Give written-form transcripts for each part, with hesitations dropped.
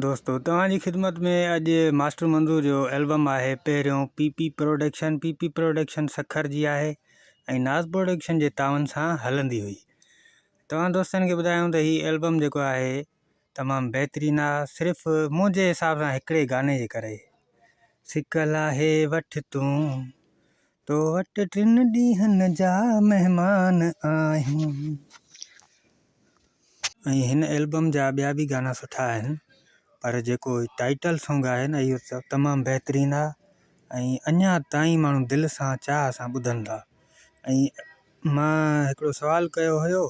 دوستو توهان جي خدمت ۾ اڄ ماسٽر منظور جو البم آهي پهريون P P production P P production Sukkur جي آهي ۽ ناز پروڊڪشن جي تعاون سان هلندي هئي توهان دوستن کي ٻڌايون ته هي البم جيڪو آهي تمام بهترين آهي صرف منهنجي حساب سان هڪڙي گاني جي ڪري سڪل آهي وٺ تون تو وٽ ٽن ڏينهن جا مهمان آهيون. ۽ هن البم جا ٻيا به گانا سٺا آهن پر جيڪو ٽائيٽل سانگ آهي نه اهو تمام بهترين آهي ۽ اڃا تائين ماڻهو دل سان چاهه سان ٻڌن ٿا ۽ مان هڪڙو سوال ڪيو هيو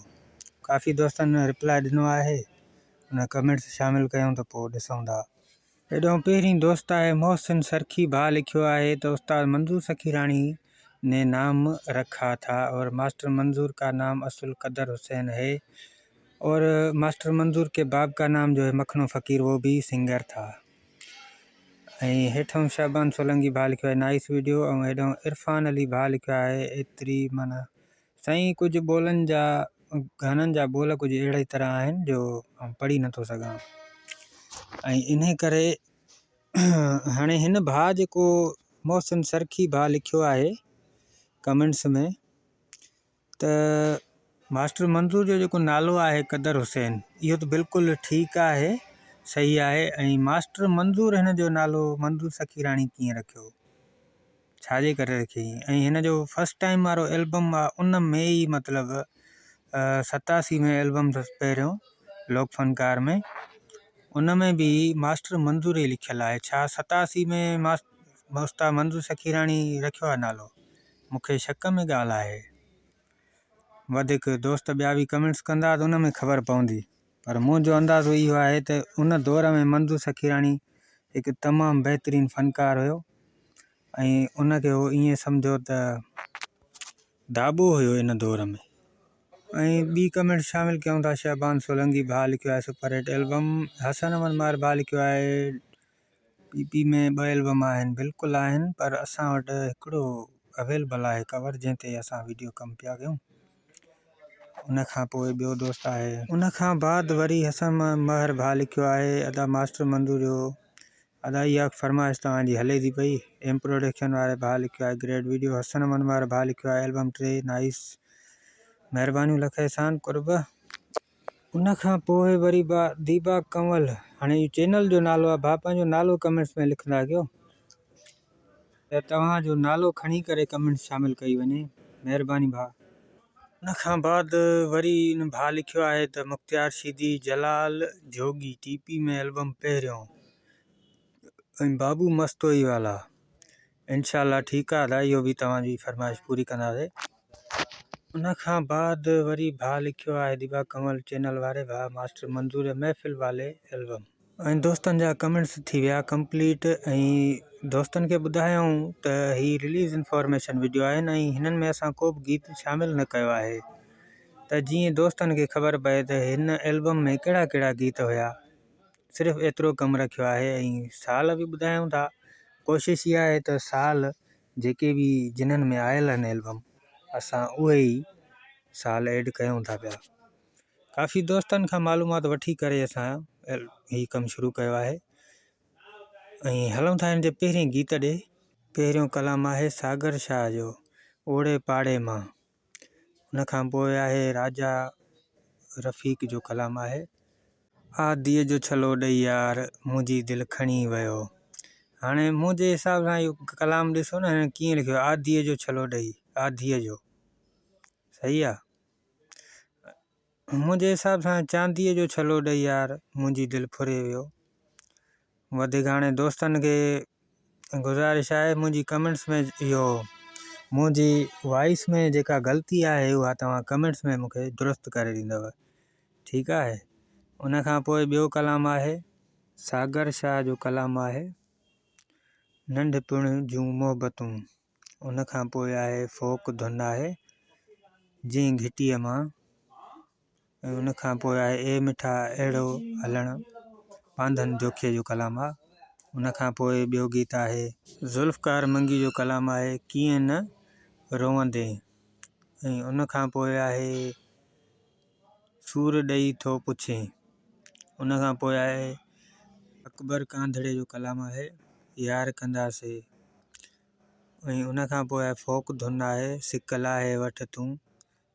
ڪافي دوستن رپلاء ڏنو آهي ان ڪمينٽس شامل ڪيون ته پوء ڏسون ٿا. هيڏانهن پهرين دوست آهي محسن سرخي ڀاء لکيو آهي ته استاد منظور سخيراڻي ني نام رکا ٿا اور ماسٽر منظور ڪا نام اصل قدر حسين هي اور ماسٽر منظور ڪي باپ ڪا نام جو هي مکنو فقير وو ڀي سنگر ٿا ۽ هيٺئون شعبان سولنگي ڀاء لکيو آهي نائيس ويڊيو ۽ هيڏانهن عرفان علي ڀاء لکيو آهي ايتري معنيٰ سائين ڪجهه ٻولن جا گانن جا ٻول ڪجهه اهڙي طرح آهن جو آئون پڙهي نٿو سگهان ۽ انهي ڪري هاڻي هن ڀاء جيڪو محسن سرخي ڀاء لکيو آهي ڪمينٽس ۾ ته ماسٽر منظور جو جيڪو نالو آهي قدر حسين اهو ته بلڪل ٺيڪ آهي صحيح آهي ۽ ماسٽر منظور هن جو نالو منظور سخيراڻي ڪيئن رکيو ڇا جي ڪري رکيائين ۽ هن جو فرسٽ ٽائيم وارو البم آ ان ۾ ئي مطلب 87 ۾ البم اٿس پهريون لوڪ فنڪار ۾ ان ۾ به ماسٽر منظور ئي لکيل آهي ڇا 87 ۾ استاد منظور سخيراڻي رکيو آ نالو مونکي شڪ ۾ ڳالهه آهي وڌيڪ دوست ٻيا به ڪمينٽس ڪندا ته ان ۾ خبر پوندي پر منهنجو اندازو اهو آهي ته ان دور ۾ منظور سخيراڻي هڪ تمام بهترين فنڪار هيو ۽ ان کي هو ائين سمجهو ته داٻو هيو ان دور ۾. ۽ ٻي ڪمينٽ شامل ڪيون ٿا شعبان سولنگي ڀاء لکيو آهي super hit album Hassan Ahmed Mahar ڀاء لکيو آهي پي پي ۾ ٻه البم آهن بلڪل آهن پر اسان وٽ هڪڙو اويلبل آهي ڪور جنهن تي اسان ويڊيو ڪم پيا ڪيون ان کان پوء ٻيو دوست آهي. ان کان بعد وري حسن مهر ڀاء لکيو آهي ادا ماسٽر منظور جو ادا اها فرمائش توهان جي هلي ٿي پئي ايم پروڊڪشن واري ڀاء لکيو آهي گريٽ ويڊيو حسن احمد مهر ڀاء لکيو آهي البم 3 نائيس مهربانيون لک احسان قرب. ان کان پوء وري با ديبا ڪنول هاڻي اهو چينل جو نالو آهي ڀاء پنهنجو نالو ڪمينٽس ۾ لکندا ڪيو ته توهان جو نالو کڻي ڪري ڪمينٽس شامل ڪئي وڃي مهرباني ڀاء. ان کان بعد وري ان ڀاء لکيو آهي ته مختيار شيدي جلال جوڳي ٽي پي ۾ البم پهريون ۽ بابو مستوئي والا انشاء الله ٺيڪ آ ادا اهو به توهان جي فرمائش پوري ڪنداسي. ان کان بعد وري ڀاء لکيو آهي ديبا ڪنول چينل واري ڀاء ماسٽر منظور محفل والي البم. ۽ دوستن جا ڪمينٽس ٿي ويا ڪمپليٽ ۽ دوستن کي ٻڌايائون ته هي رليز انفارميشن وڊيو آهن ۽ هنن ۾ اسان ڪو به گيت شامل نه ڪيو آهي ته جيئن دوستن کي خبر پئي ته هن البم ۾ ڪهڙا ڪهڙا گيت هيا صرف ايترو ڪم رکيو آهي ۽ سال به ٻڌايون ٿا ڪوشش اها آهي ته سال جيڪي به جنھن ۾ آيل آهن البم اسان اهي ئي سال ايڊ ڪيون ٿا پيا ڪافي دوستن کان معلومات وٺي ڪري اسان هي ڪم شروع ڪيو آهي ۽ هلون ٿا هن جي پهرين گيت ڏي. پهريون ڪلام آهي ساگر شاهه جو اوڙي پاڙي مان ان کان پوء آهي راجا رفيق جو ڪلام آهي. آڌيء جو ڇلو ڏئي يار منهنجي دل کڻي ويو. هاڻي منهنجي حساب سان اهو ڪلام ڏسو نه هن ڪيئن لکيو آهي آڌيء جو ڇلو ڏئي آڌيء جو صحيح آ منهنجي حساب سان چانديء جو ڇلو ڏئي يار منهنجي دل ڦري ويو. وڌيڪ هاڻي دوستن کي گذارش آهي منهنجي ڪمينٽس ۾ اهو منهنجي وائس ۾ جيڪا غلطي آهي اها توهان ڪمينٽس ۾ مونکي درست ڪري ڏيندو ٺيڪ آهي ان کان پوء ٻيو ڪلام آهي ساگر شاهه جو ڪلام آهي ننڍپڻ جون محبتون ان کان پوء آهي فوڪ ڌن آهي جنهن گهٽيء مان ۽ ان کان پوء آهي اي مٺا اهڙو هلڻ پانڌن جوکيء جو ڪلام آ. ان کان پوء ٻيو گيت آهي. ذوالفقار منگي جو ڪلام آهي ڪيئن نه روئندين ۽ ان کان پوء آهي سور ڏئي ٿو پڇين. ان کان پوء آهي. اڪبر ڪانڌڙي جو ڪلام آهي يار ڪنداسي ۽ ان کان پوء آهي فوڪ ڌن آهي سڪ لاهي وٺ تون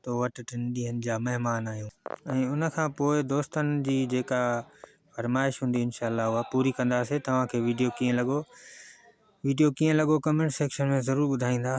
تو وٽ ٽن ڏينهن جا مهمان آهيون ۽ ان کان پوء دوستن جي جيڪا فرمائش هوندي انشاء الله اها پوري ڪنداسي. توهان کي ويڊيو ڪيئن لڳو ويڊيو ڪيئن لڳو ڪمينٽ سيڪشن ۾ ضرور ٻڌائيندا.